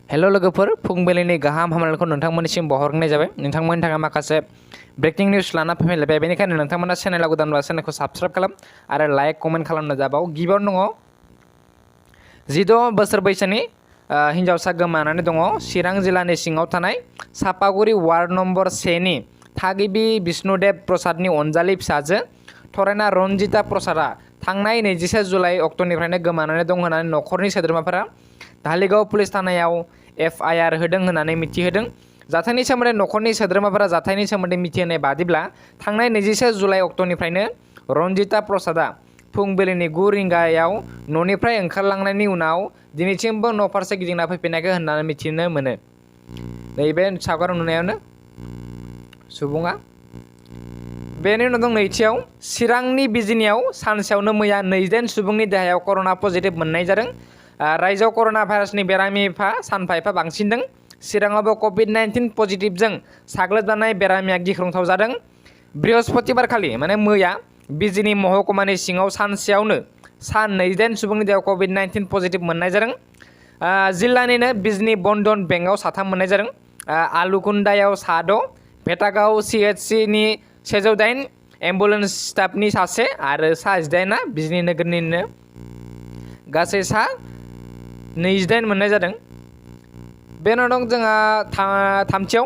Hello लोगोफोर फुंबिलिनि गाहाम हामलायनायखौ नोंथांमोननिसिम बहरनाय जाबाय। नोंथांमोननि थाखाय माखासे ब्रेकिं निउस लाना फैलायबाय। बेनिखायनो नोंथांमोना चेनेलाव गोदानब्ला चेनेलखौ साबस्क्राइब खालाम आरो लाइक कमेन्ट खालामनो जाबाव। गिबियावनो दङ 16 बोसोर बैसोनि हिन्जावसा गोमानानै दङ चिरां जिल्लानि सिङाव थानाय सापागुरि वार्ड नम्बर 1 नि थागिबि बिष्णुदेब प्रसादनि अनजालि फिसाजो थरायना रनजिता प्रसादा थांनाय 21 जुलाइ अक्ट'निफ्रायनो गोमानानै दं होननानै न'खरनि सोद्रोमाफोरा धालिगाव पुलिस थानायाव FIR होदों होननानै मिथिहोदों। जाथायनि सोमोन्दै न'खरनि सोद्रोमाफोरा जाथायनि सोमोन्दै मिथिहोनाय बादिब्ला थांनाय 21 जुलाइ अक्ट'निफ्रायनो रनजिता प्रसादा फुंबिलिनि 9 रिंगायाव न'निफ्राय ओंखारलांनायनि उनाव दिनैसिमबो न' फारसे गिदिंना फैफिनायखौ होननानै मिथिनो मोनो। नैबे सावगारि नुनायावनो सुबुङा बेनि उनाव दं नैथियाव चिरांनि बिजिनियाव सानसेयावनो मैया 28 सुबुंनि देहायाव कर'ना पजिटिभ मोननाय जादों। रायजोआव कर'ना भाइरासनि बेरामिफ्रा सानफा एफा बांसिनदों। चिराङावबो COVID-19 पजिटिभजों साग्लोबजानाय बेरामिया गिख्रंथाव जादों। बृहस्पतिबारखालि माने मैया बिजिनि महकुमानि सिङाव सानसेयावनो 28 सुबुंनि देहायाव COVID-19 पजिटिभ मोननाय जादों। जिल्लानिनो बिजनि बन्धन बेंकआव 3 मोननाय जादों। आलुकुन्दायाव 6, भेटागाव CHC नि 108, एम्बुलेन्स स्टाफनि 1 आरो 18 बिजनि नोगोरनिनो गासै 28 मोननाय जादों। बेनि उनाव दं जोंहा थामथियाव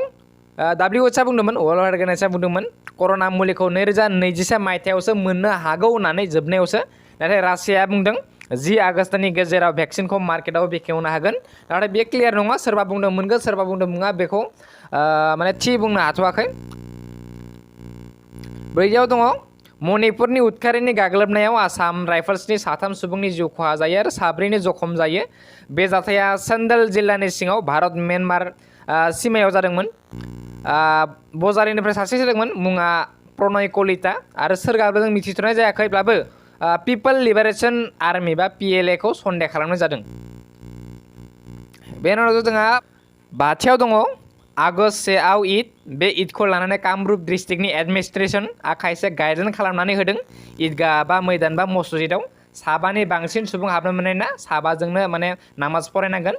WHO बुंदोंमोन, वर्ल्ड हेल्थ अर्गेनाइजेसना बुंदोंमोन कर'ना मुलिखौ 2021 मायथाइयावसो मोननो हागौ होननानै जोबनायावसो, नाथाय रासियाया बुंदों 10 आगस्तनि गेजेराव भेक्सिनखौ मार्केटआव बेखेवनो हागोन। नाथाय बेयो क्लियार नङा, सोरबा बुंदों मोनगोन सोरबा बुंदों नङा, बेखौ माने थि बुंनो हाथ'वाखै। 4 दङ मणिपुरनि उदखारिनि गाग्लोबनायाव आसाम राइफल्सनि 3 सुबुंनि जिउ खहा जायो आरो 4 जखम जायो। बे जाथाया चन्देल जिल्लानि सिङाव भारत म्यानमार सीमायाव जादोंमोन। बजारिनिफ्राय सासे जादोंमोन, मुङा प्रनय कलिता, आरो सोर गाग्लोबदों मिथिथ'नाय जायाखैब्लाबो पिपल लिबारेशन आर्मी बा PLA खौ सन्देह खालामनाय जादों। बेनि उनाव जोंहा 5 दङ आगस्ट 1 आव ईद। बे ईदखौ लानानै कामरुप डिस्ट्रिक्टनि एडमिनिस्ट्रेशन खायसे गाइडलाइन खालामनानै होदों। ईदगाह बा मैदान बा मस्जिदाव 7 बांसिन सुबुं हाबनो मोननाय ना, 7 माने नामाज फरायनांगोन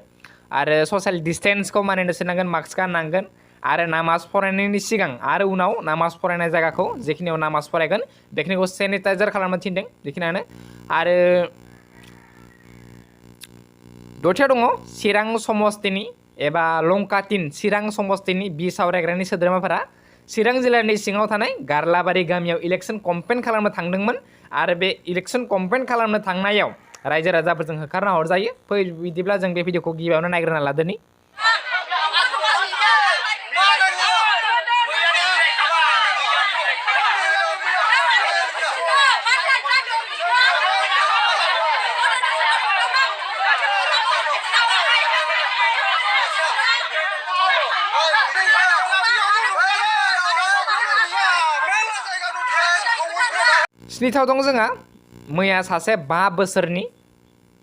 आरो ससियेल डिस्टेन्सखौ मानिनो सोनांगोन, मास्क गाननांगोन आरो नामाज फरायनायनि सिगां आरो उनाव नामाज फरायनाय जायगाखौ जेखिनियाव नामाज फरायगोन बेखिनिखौ सेनिटाइजार खालामनो थिनदों। बेखिनियानो। आरो 6 दङ चिरां समस्तिनि एबा लंकाटिन चिरां समस्तिनि B.Saoraiग्रानि सोद्रोमाफोरा चिरां जिल्लानि सिङाव थानाय गारलाबारि गामियाव इलेक्शन कम्पेन खालामनो थांदोंमोन आरो बे इलेक्शन कम्पेन खालामनो थांनायाव रायजो राजाफोरजों होखारना हरजायो। बिदिब्ला जों बे भिडिअखौ गिबियावनो नायग्रोना लादोनि। स्निथाव दं जोंहा मैया सासे 5 बोसोरनि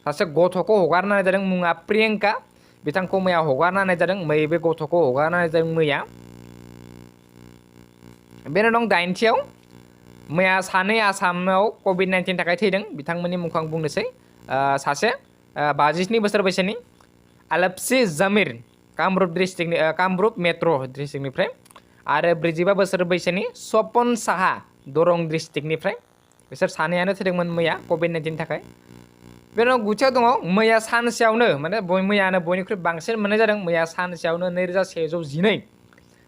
सासे गथ'खौ हगारना होनाय जादों, मुङा प्रियंका। बिथांखौ मैया हगारना होनाय जादों। बे गथ'खौ हगारना होनाय जादों मैया। बेनो दं 8थियाव मैया 2 आसामाव COVID-19 थाखाय थैदों। बिथांमोननि मुंखौ आं बुंनोसै। सासे 52 बोसोर बैसोनि आलपसि जमीर कामरुप मेट्र' डिस्ट्रिक्टनिफ्राय, आरो 45 बोसोर बैसोनि सपन साहा दरं डिस्ट्रिक्टनिफ्राय। बिसोर 2 थैदोंमोन मैया COVID-19 थाखाय। बेनि उनाव 9थियाव दङ मैया सानसेयावनो माने मैयानो बयनिख्रुइ बांसिन मोननाय जादों। मैया सानसेयावनो 2112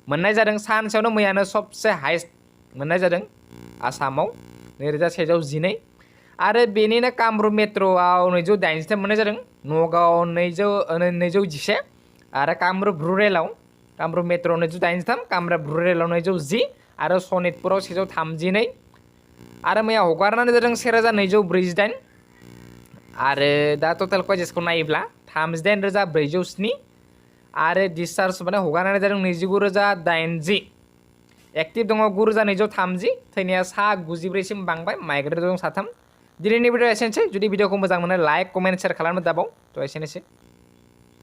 मोननाय जादों। सानसेयावनो मैयानो सबसे हाइस्ट मोननाय जादों आसामाव 2112, आरो बेनिनो कामरुप मेट्र'आव 283 मोननाय जादों, नगावआव 211 आरो कामरुप रुरेलाव कामरुप मेट्र'आव 283, कामरुप रुरेलाव 210 आरो सनितपुराव 132, आरो मैया हगारनानै जादों 1248, आरो दा टटेल केसेसखौ नायोब्ला 38407, आरो डिसचार्ज माने हगारनानै जादों 29080, एक्टिभ दङ 9230, थैनाया 94 बांबाय, माइग्रेट दं 3। दिनैनि भिडिअ एसेनोसै। जुदि भिडिअखौ मोजां मोनो लाइक कमेन्ट शेयार खालामनो दाबाव। थ' एसेनोसै।